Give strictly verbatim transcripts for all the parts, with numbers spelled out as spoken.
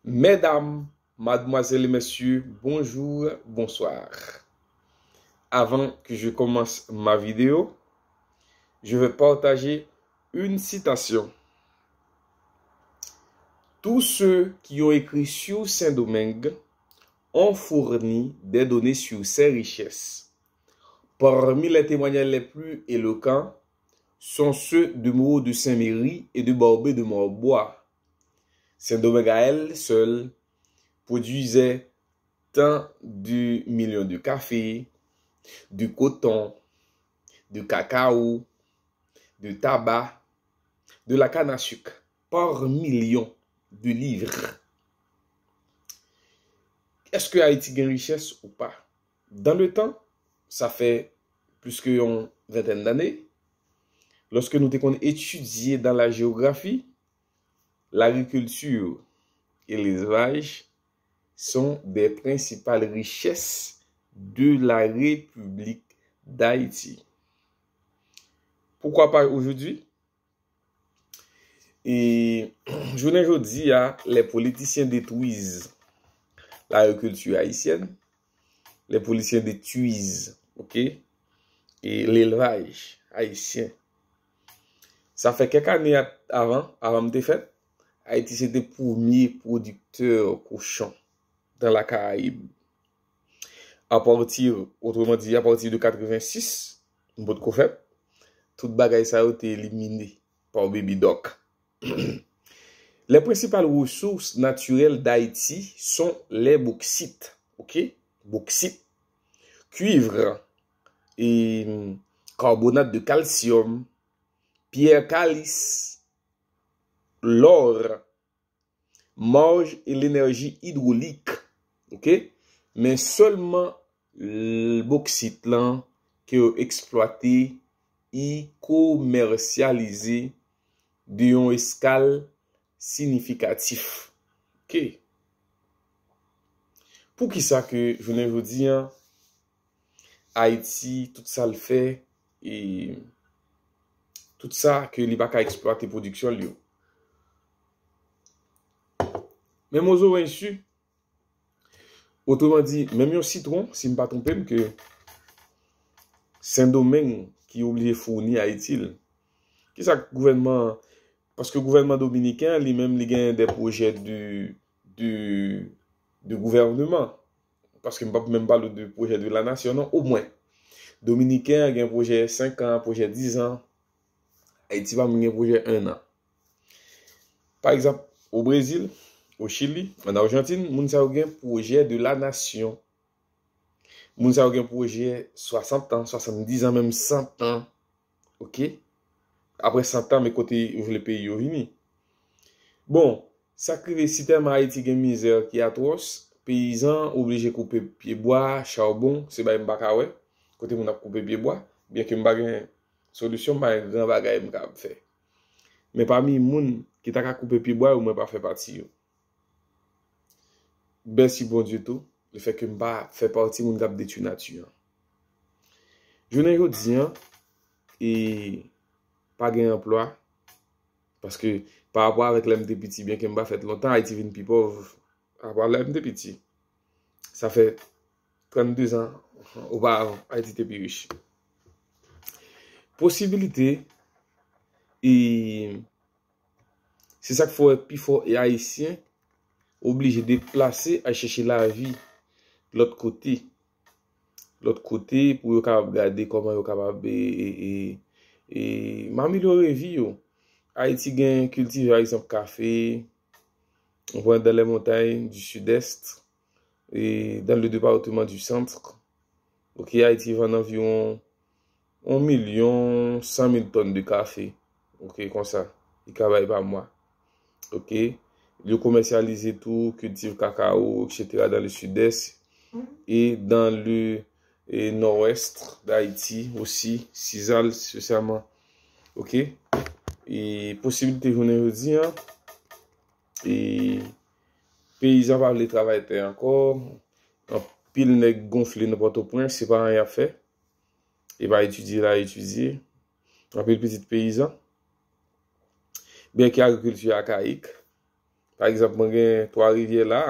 Mesdames, mademoiselles et messieurs, bonjour, bonsoir. Avant que je commence ma vidéo, je vais partager une citation. Tous ceux qui ont écrit sur Saint-Domingue ont fourni des données sur ses richesses. Parmi les témoignages les plus éloquents sont ceux de Moreau de Saint-Méry et de Barbé de Marbois. Saint-Domingue à elle seule produisait tant de millions de café, de coton, de cacao, de tabac, de la canne à sucre par millions de livres. Èske Ayiti gen richès ou pa? Dans le temps, sa fè plis ke yon ventèn dane, lòske nou te konn etidye dans la géographie, l'agriculture et l'élevage sont des principales richesses de la République d'Haïti. Pourquoi pas aujourd'hui? E jounen jodi a, les politiciens détruisent l'agriculture haïtienne, les politiciens détruisent, ok, e l'élevage haïtien. Sa fè kèk ane a- avan, avan m te fèt, Ayiti se te premye pwodiktè kochon dans la Caraïbe. Apati, otreman di, apati de katrevensis, m potko fèt, tout bagay sa yo te elimine pa Baby Doc. Les principales ressources naturelles d'Haïti sont les bauxites, ok? Bauxite, cuivre, et carbonate de calcium, pierre calice, l'or, marbre et l'énergie hydraulique. Ok? Men sèlman l- boksit lan ke yo eksplwate, i komèsyalize de yon eskal siyifikatif. Ok? Poukisa ke jounen jodi an, Ayiti, tout sa l fè, e tout sa ke li pa ka eksplwate pwodiksyon l yo? Menm ozorenj si, otreman di, menm yon sitwon, si m pa twonpe m, ke Sendomeng ki oblije founi Ayiti l. Kisa k gouvènman, paske gouvènman dominiken an, li menm, li gen de pwojè de, de, de gouvèneman. Paske m p ap menm pale w de pwojè de la nasyon, non, omwen. Dominiken an gen pwojè senk an, pwojè diz an. Ayiti pa menm gen pwojè en an. Pa egzanp, o Brezil, o Chili, an Ajantin, moun sa yo gen pwojè de la nasyon. Moun sa yo gen pwojè swasant an, swasanndiz an, menm san an. Ok? Apre san an, men kote yo vle peyi yo vini. Bon, sa k rive, si tèlman Ayiti gen mizè ki atwòs, peyizan oblije koupe pyebwa, charbon, se bagay m pa ka wè, kote moun ap koupe pyebwa, byenke m pa gen solisyon, m pa gen gran bagay m kapab fè. Men pami moun ki ta ka koupe pyebwa yo, mwen pa fè pati yo. Mèsi Bondye tou, lefètke m pa fè pati moun k ap detwi nati an. Jounen jodi an, e pa gen anplwa, paske pa rapò avèk lè m te piti, byenke m pa fèt lontan, Ayiti vin pi pòv pa rapò a lè m te piti. Sa fè trannde zan oparavan, Ayiti te pi rich. Posibilite, e se sa k fè w wè pifò e Ayisyen oblije deplase al chèche lavi lòt kote. Lòt kote pou yo kapab gade kòman yo kapab e, e, e, e, e amelyore vi yo. Ayiti gen kiltive, pa egzanp, kafe, ou pran dans les montagnes du sud-est, e dans le département du centre, ok, Ayiti vann anviwon yon milyon san mil tòn de kafe. Ok, konsa, li ka bay pa mwa. Ok, yo komèsyalize tou, kiltiv kakao, et cetera dans le sud-est et dans le, e, nord-ouest d'Haïti aussi, Sizal spesyaman. Ok, e posibilite jounen jodi an, e peyizan pa vle travay tè ankò, anpil nèg gonfle nan Pòtoprens, se pa anyen y ap fè. E pa etidye la etidye. Anpil pitit peyizan. Byenke agrikilti akayik, Pa egzanp, mwen gen Twa Rivyè la,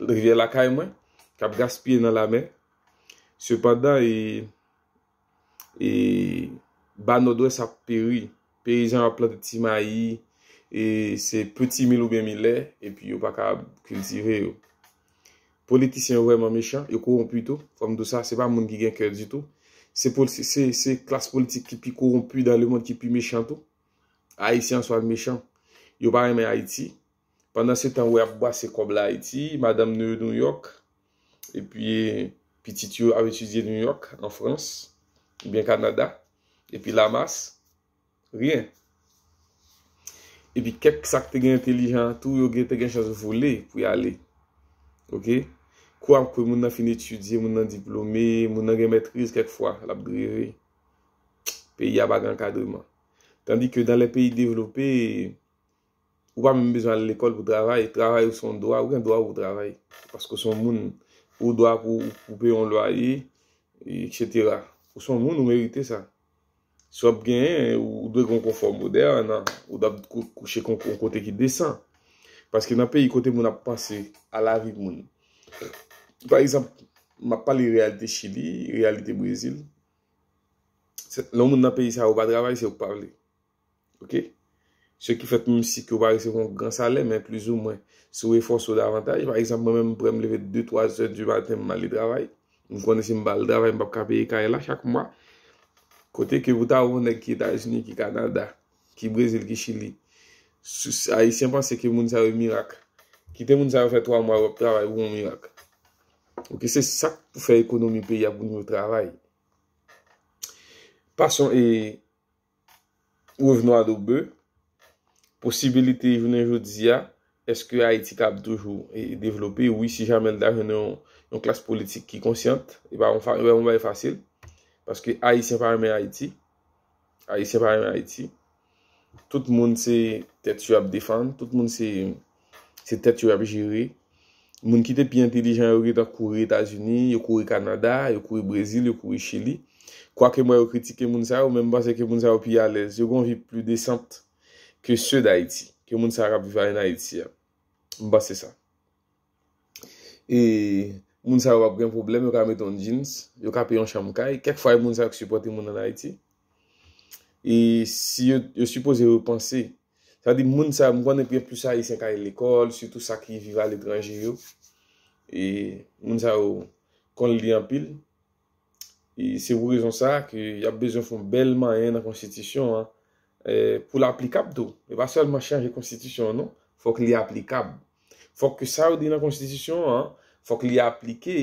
rivyè lakay mwen, k ap gaspiye nan lamè. Sepandan, e, e, ba Nòdwès ap peri. Peyizan ap plante ti mayi, e se peti mil oubyen milè, epi yo pa ka kiltive yo. Politisyen yo vrèman mechan, yo kowonpi tou. Fò m di w sa, se pa moun ki gen kè ditou. Se pol-, se, se, se klas politik ki pi kowonpi dan lemonn, ki pi mechan tou. Ayisyen an swa mechan. Yo pa renmen Ayiti. Pandan se tan, w ap brase kòb la Ayiti, madanm nou yo New York, epi pitit yo ap etidye New York, an Frans, oubyen Kanada, epi Lamas, ryen. Epi kèk sa k te gen entelijan tou, yo gen, te gen chans vole pou y ale. Oke? Kou ap kwe moun nan fin etidye, moun nan diplome, moun nan gen mètriz kèk fwa, l ap dreve. Peyi a pa gen ankadreman. Tandi ke dan lè peyi devlope, ou pa menm bezwen al lekòl pou travay. Travay ou se yon dwa, ou gen dwa pou travay. Paske ou se yon moun, ou dwa pou, pou peye yon lwaye, etsetera. Ou se yon moun, ou merite sa. Si w ap genyen, ou dwe gen yon konfò modèn, ou dwe kou-, kouche kon-, yon kote ki desan. Paske nan peyi kote moun ap panse a lavi moun. Pa egzanp, m ap pale reyalite Chili, reyalite Brezil. Se, lè yon moun nan peyi sa yo pa travay, se ou k pa vle. Oke? Se ki fèt, menm si ke w pa resevwa yon gran salè, men plizoumwen, si w efòse w davantaj, pa egzanp, mwen menm, m prè m leve de, twa zè di maten, m ale travay. M konnen si m pa al travay, m p ap ka peye kay la chak mwa. Kote ke pou ta wè yon nèg ki Etazini, ki Kanada, ki Brezil, ki Chili, sou, Ayisyen panse ke moun sa yo mirak. Kite moun sa yo fè twa mwa yo ap travay pou yon mirak. Oke, se sa k pou fè ekonomi peyi a pou nou travay. Passons et revenons à nos bœufs. Posibilite jounen jodi a, èske Ayiti kab toujou e, devlope? Wi, si jamè l ta jwenn yon, yon klas politik ki konsyant, e pa yon fa-, e pa yon bagay fasil. Paske Ayisyen pa renmen Ayiti. Ayisyen pa renmen Ayiti. Tout moun se tèt yo ap defann, tout moun se, se tèt yo ap jere. Moun ki te pi entelijan yo gentan kouri Etazini, yo kouri Kanada, yo kouri Brezil, yo kouri Chili. Kwake m wè yo kritike moun sa yo, men m panse ke moun sa yo pi alèz. Yo gen yon vi pli desant ke se d'Ayiti, ke moun sa yo k ap viv an Ayiti a. M panse sa. E moun sa yo p ap gen pwoblèm, yo ka mete yon jeans, yo ka peye yon chanm kay. Kèk fwa, e moun sa yo k sipòte moun ann Ayiti. E si yo, yo sipoze repanse, sa di moun sa yo, m konnen gen plis Ayisyen k al lekòl, sitou sa ki viv aletranje yo. E moun sa yo konn li anpil. E se pou rezon sa a ke y ap bezwen fè yon bèl manyen nan konstitisyon an, eh, pou l aplikab tou. E pa sèlman chanje konstitisyon an, non. Fòk li aplikab. Fòk ke sa yo di nan konstitisyon an, fòk li aplike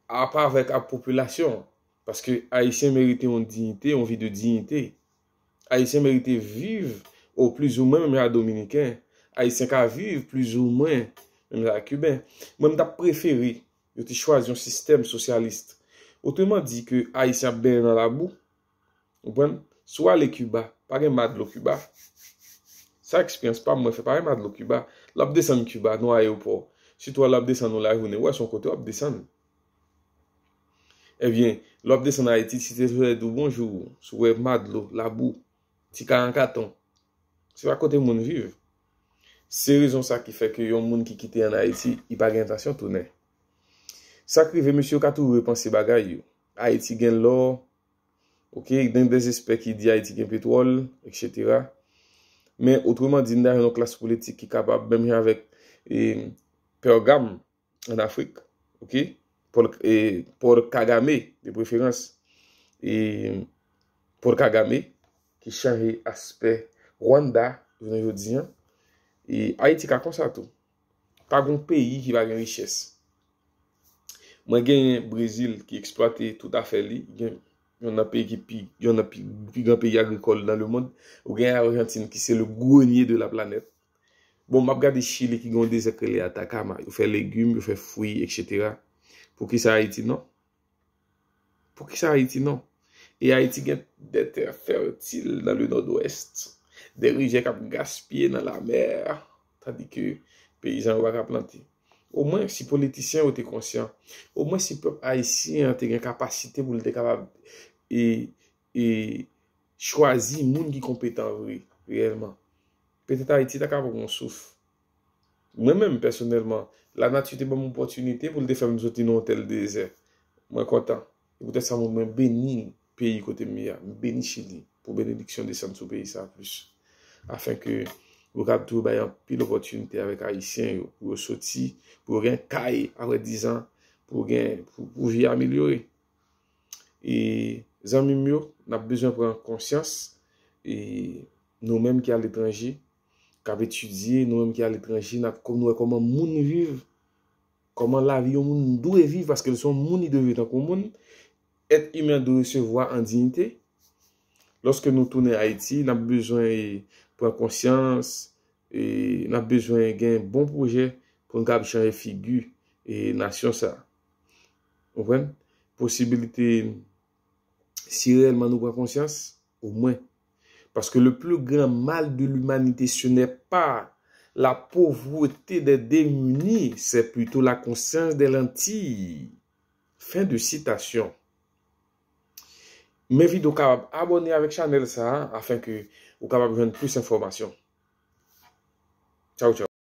apa avèk ap popilasyon an. Paske Ayisyen merite yon diyite, yon vi de diyite. Ayisyen merite viv o plizoumwen menm jan a Dominiken. Ayisyen ka viv plizoumwen menm jan a Kiben. Mwen, m t ap prefere yo te chwazi yon sistèm sosyalis. Otreman di ke Ayisyen ap benyen nan labou. Ou konprann? Si w ale Kiba, pa gen madlo Kiba. Sa eksperyans pa m, mwen fè pa gen madlo Kiba. Lè w ap desann Kiba, nan ayewopò, sitou lè w ap desann yon lajounen, ou wè se yon kote w ap desann. Ebyen, lè w ap desann Ayiti, Site Solèy di w bonjou, si w wè madlo, labou, ti kay an katon, se pa kote moun viv. Se rezon sa ki fè ke yon moun ki kite ann Ayiti, li pa gen entansyon tounen. Sa k rive, mesye yo ka toujou repanse bagay yo. Ayiti gen lò, oke, gen dèzespè ki di Ayiti gen petwòl, etsetera. Men, otreman di, n ta jwenn yon klas politik ki kapab, menm jan avèk, e, Pèrgam, ann Afrik, oke? Paul, e, Paul Kagame, de preferans. E, Paul Kagame, ki chanje aspè Rwanda, jounen jodi an. E Ayiti ka konsa tou. Pa gen peyi ki pa gen richès. Mwen genyen Brezil ki eksplwate tout afè li, gen yon nan peyi ki pi, yon nan pi, pi gran peyi agrikòl nan lemonn. Ou gen Ajantin ki se le grenier de la planète. Bon, m ap gade Chili ki gen yon dezè k rele Atacama. Yo fè legim, yo fè fwi, etsetera. Poukisa Ayiti non? Poukisa Ayiti non? E Ayiti gen de tè fètil nan le Nòdwès, de rivyè k ap gaspiye nan lamè, tandi ke peyizan yo pa ka plante. Omwen, si politisyen yo te konsyan, omwen si pèp ayisyen an te gen kapasite pou l te kapab e, e chwazi moun ki konpetan vre, reyèlman. Petèt Ayiti ta ka pran yon souf. Mwen menm, pèsonèlman, lanati te ban m opòtinite pou l te fè m soti nan yon tèl dezè. Mwen kontan. E poutèt sa, mwen, mwen beni peyi kote m ye a. M beni Chili pou benediksyon desann sou peyi sa a plis. Afenke yo kab toujou bay anpil opòtinite avèk Ayisyen yo, pou yo soti, pou yo gen kay apre dizan, pou gen, pou, pou vi amelyore. E zanmi m yo, n ap bezwen pran konsyans, e nou menm ki aletranje, k ap etidye, nou menm ki aletranje, n ap, kòm nou wè kòman moun viv, kòman lavi yon moun dwe viv, paske l se yon moun, li dwe viv tankou moun. Èt imen an dwe resevwa an diyite. Lòske nou tounen Ayiti, n ap bezwen, e, pran konsyans, e, n ap bezwen gen bon pwojè pou n kab chanje figi, e, nasyon sa a. Ou konprann? Posibilite, si reyèlman nou pran konsyans, omwen. Parce que le plus grand mal de l'humanité, ce n'est pas la pauvreté des démunis, c'est plutôt la conscience des lentilles. Fin de citation. M envite w kapab abòne avèk chanèl sa a, afenke ou kapab jwenn plis enfòmasyon. Tchaw, tchaw.